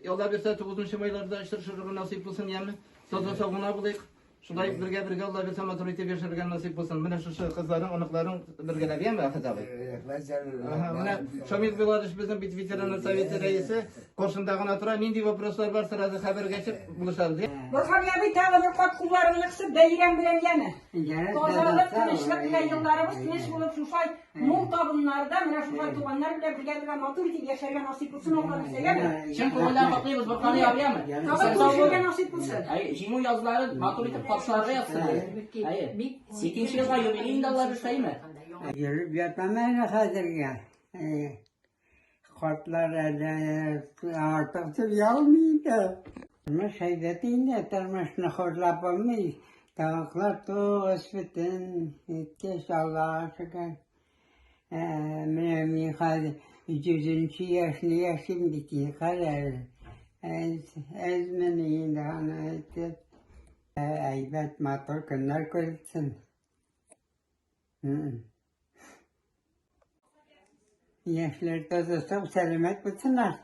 Алла бирсә, 9 майларда очрашырга насыйп булсын, яме. Сауда сау гына булыйк. Шулай бергә бергә Алла бирсә матур итеп яшәргә насыйп булсын. Менә шушы кызларың, оныкларың бергәләп, яме, Әхәт абый. Ага, менә Шамил Билалович безнең бит ветераннар советы рәисе, каршында гына тора. Нинди вопрослар бар, сразу хәбәргә чык, булышабыз. Борһан абый, тагы бер кат кулларыңны кысып, бәйрәм белән яме. Тазалык, тынычлык белән елларыбыз тыныч булып, шушай мул табыннарда, менә шушай туганнар белән бергә бергә матур итеп яшәргә насыйп булсын, Алла бирсә, яме. Чын күңелдән котлыйбыз Борһани абыямы? Тагын күрешергә насыйп булсын. Әйе, җиңү язларын матур итеп каршыларга язсын. Әйе. Икенче елга юбилей инде Алла бирсә, әйеме? Йөреп ятам әле хәзергә. Картлар әле артык йөри алмый инде. Тормыш әйбәт инде, тормышны хурлап булмый. Тавыклар тугыз бөтен, иткәч, Аллага шөкер. Менә мин хәзер йөзенче яшьне яшим бит инде, кара әле. Әзмени инде аны әйтеп. Әйбәт, матур көннәр күрсен. Яшьләр таза сау, сәламәт булсыннар.